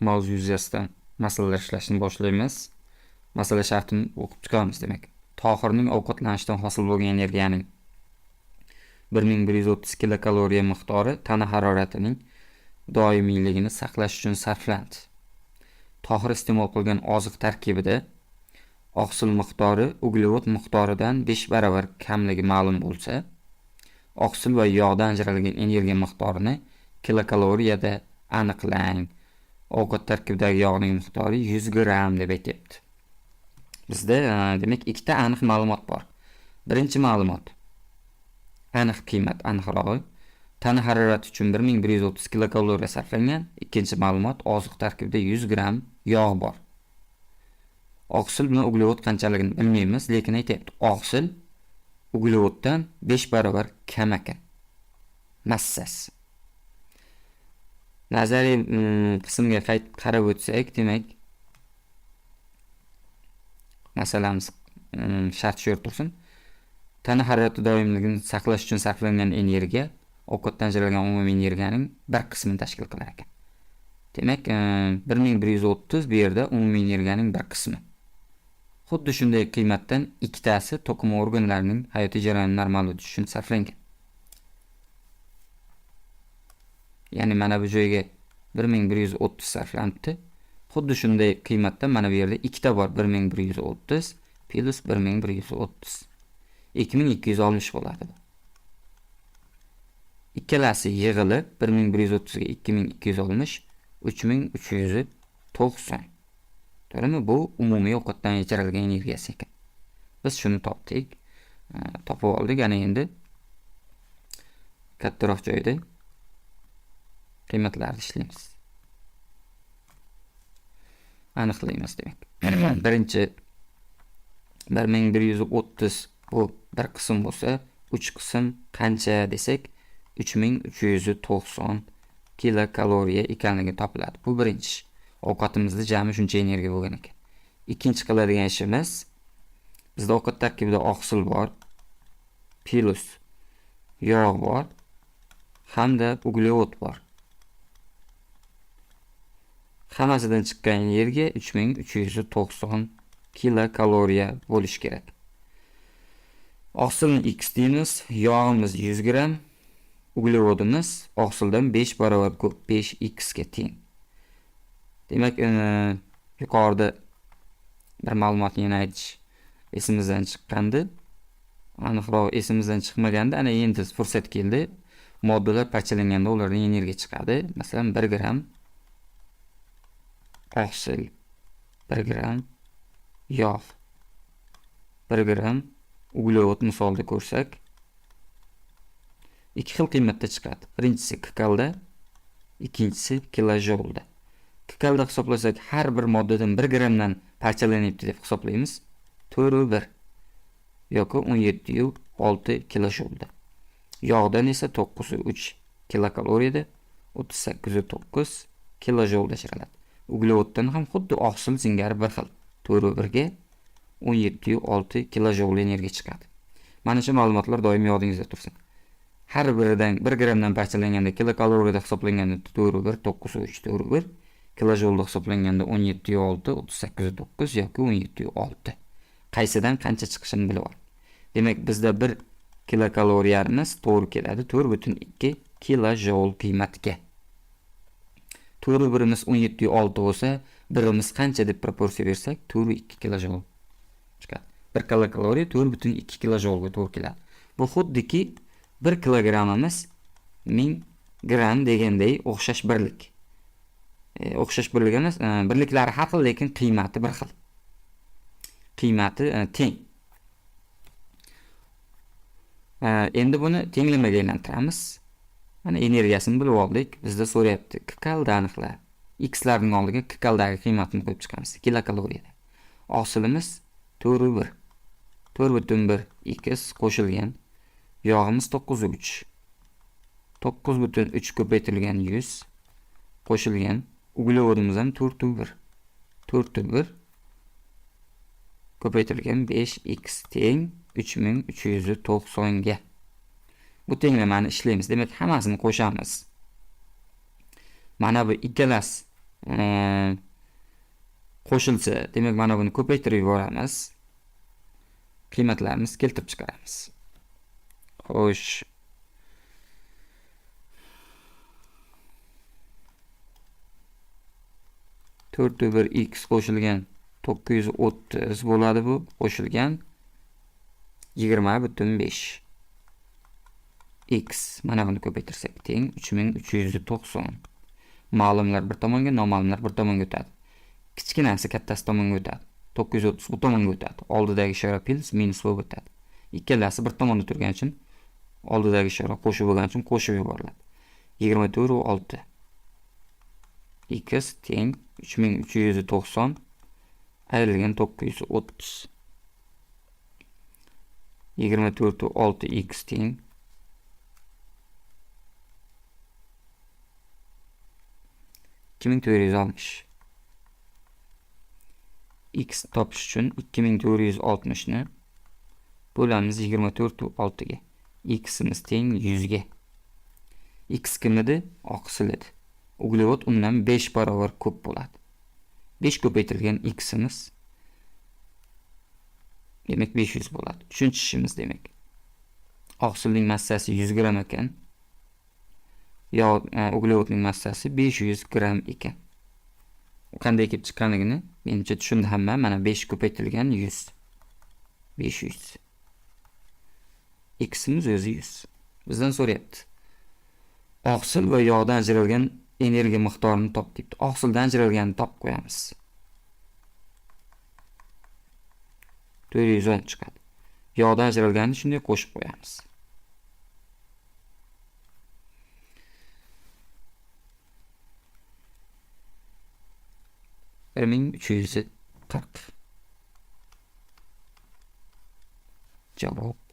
Mavzu yuzasidan masalalar ishlashni boshlaymiz. Masala shartini o'qib chiqamiz demak. Tohirning ovqatlanishdan hosil bo'lgan energiyaning 1130 kilokaloriya miqdori tana haroratining doimiyligini saqlash uchun sarflandi. Tohir iste'mol qilgan oziq tarkibida oqsil miqdori uglevod miqdoridan 5 barobar kamligi ma'lum bo'lsa, oqsil va yog'dan ajralgan energiya miqdorini kilokaloriyada aniqlang. Ovqat tarkibidagi yog'ning miqdori 100 gramm deb aytyapti. Bizda demak ikkita aniq ma'lumot bor. Birinchi ma'lumot, aniq qiymat, aniqrog'i, tana harorati uchun 1130 kilokaloriya sarflangan. Ikkinchi ma'lumot, oziq tarkibida 100 gramm yog' bor. Oqsil bilan uglevod qanchaligini bilmaymiz, lekin aytyapti, oqsil uglevoddan 5 barobar kam ekan massasi. Nazariy qismga qaytib qarab o'tsak, demak, masalamiz shart shu yerda tursin. Tana harorati doimiyligini saqlash uchun sarflangan energiya ovqatdan ajralgan umumiy energiyaning bir qismini tashkil qilar ekan. Demak, 1130 bu yerda umumiy energiyaning bir qismi. Xuddi shunday qiymatdan ikkitasi to'qima organlarining hayotiy jarayoni normal o'tishi uchun sarflangan. Ya'ni mana bu joyga 1130 sarflanibdi. Xuddi shunday qiymatdan mana bu yerda ikkita bor, 1130 plus 1130. 2260 bo'ladi bu. Ikkalasi yig'ilib 1130 ga 2260 3390. To'g'rimi? Bu umumiy ovqatdan ajralgan energiyasi ekan. Biz shuni topdik. Topib oldik. Ana endi kattaroq joyda qiymatlarni ishlaymiz. Aniqlaymiz demak. Birinchi 1130 bu bir qism bo'lsa, 3 qism qancha desak, 3390 kilokaloriya ekanligi topiladi. Bu birinchi ish. Ovqatimizda jami shuncha energiya bo'lgan ekan. Ikkinchi qiladigan ishimiz, bizda ovqat tarkibida oqsil bor, plus yog' bor hamda uglevod bor. Hammasidan chiqqan energiya 3390 kilokaloriya bo'lishi kerak. Oqsilni x deymiz, yog'imiz 100 gramm, uglevodimiz oqsildan 5 barobar ko'p, 5x ga teng. Demak, yuqorida bir ma'lumotni yana aytish esimizdan chiqqandi. Aniqroq esimizdan chiqmaganda, ana endi fursat keldi. Moddalar parchalanganda ulardan energiya chiqadi. Masalan, 1 gramm oqsil, 1 gramm yog', 1 gramm uglevod misolida ko'rsak, ikki xil qiymatda chiqadi. Birinchisi kkalda, ikkinchisi kilojoulda. Kkalda hisoblasak, har bir moddadan 1 grammdan parchalanyapti deb hisoblaymiz. 4,1 yoki 17,6 kilojoulda. Yog'dan esa 9,3 kilokaloriyada 38,9 kilojoulda ajraladi. Uglevoddan ham xuddi oqsil singari bir xil 4,1 ga 17,6 kilojoul energiya chiqadi. Mana shu ma'lumotlar doim yodingizda tursin. Har biridan 1 grammdan parchalanganda kilokaloriyada hisoblanganda 4,1, 9,3, 4,1, kilojoulda hisoblanganda 17,6, 38,9 yoki 17,6. Qaysidan qancha chiqishini bilib oling. Demak, bizda 1 kilokaloriyamiz to'g'ri keladi 4,2 kilojoul qiymatga. 4,1imiz 17,6 bo'lsa, birimiz qancha deb proporsiya bersak, 4,2 kilojoul chiqadi. 1 kilokaloriya 4,2 kilojoulga to'g'ri keladi. Bu xuddiki 1 kilogrammimiz 1000 gramm deganday o'xshash birlik. O'xshash birlik emas, birliklari har xil, lekin qiymati bir xil. Qiymati teng. Endi buni tenglamaga aylantiramiz. Mana energiyasini bilib oldik. Bizda so'rayapti, kkalda aniqla. X larning oldiga kkaldagi qiymatini qo'yib chiqamiz kilokaloriyada. Oqsilimiz 4,1. 4,1 x qo'shilgan yog'imiz 9,3. 9,3 ko'paytirilgan 100 qo'shilgan uglevodimiz ham 4,1. 4,1 ko'paytirilgan 5x teng 3390 ga. Bu tenglamani ishlaymiz. Demak, hammasini qo'shamiz. Mana bu ikkalasi Qo'shilsa, demak mana buni ko'paytirib yuboramiz. Qiymatlarimiz keltirib chiqaramiz. Xo'sh. 4,1 x qo'shilgan 930 bo'ladi bu, qo'shilgan 20,5 x. Mana buni ko'paytirsak teng 3390. Ma'lumlar bir tomonga, noma'lumlar bir tomonga o'tadi. Kichkinasi kattasi tomonga o'tadi. 930 bu tomonga o'tadi. Oldidagi ishora plus minus bo'lib o'tadi. Ikkalasi bir tomonda turgani uchun oldidagi ishora qo'shib bo'lgani uchun qo'shib yuboriladi. 24,6 x teng 3390 ayrilgan 930. 24,6 x teng 2460. X topish uchun 2460 ni bo'lamiz 24,6 ga. X'imiz teng 100 ga. X kim edi? Oqsil edi. Uglevod undan 5 barobar ko'p bo'ladi. 5 ko'paytirilgan x'imiz demak 500 bo'ladi. Uchinchi ishimiz demak. Oqsilning massasi 100 gramm ekan. Yog' uglevodning massasi 500 gramm ekan. Qanday kelib chiqqanligini menimcha tushundi hamma. Mana 5 ko'paytirilgan 100. 500. X'imiz o'zi 100. Bizdan so'rayapti. Oqsil va yog'dan ajralgan energiya miqdorini top debdi. Oqsildan ajralganini top qo'yamiz. 410 chiqadi. Yog'dan ajralganini shunday qo'shib qo'yamiz. 1340. Javob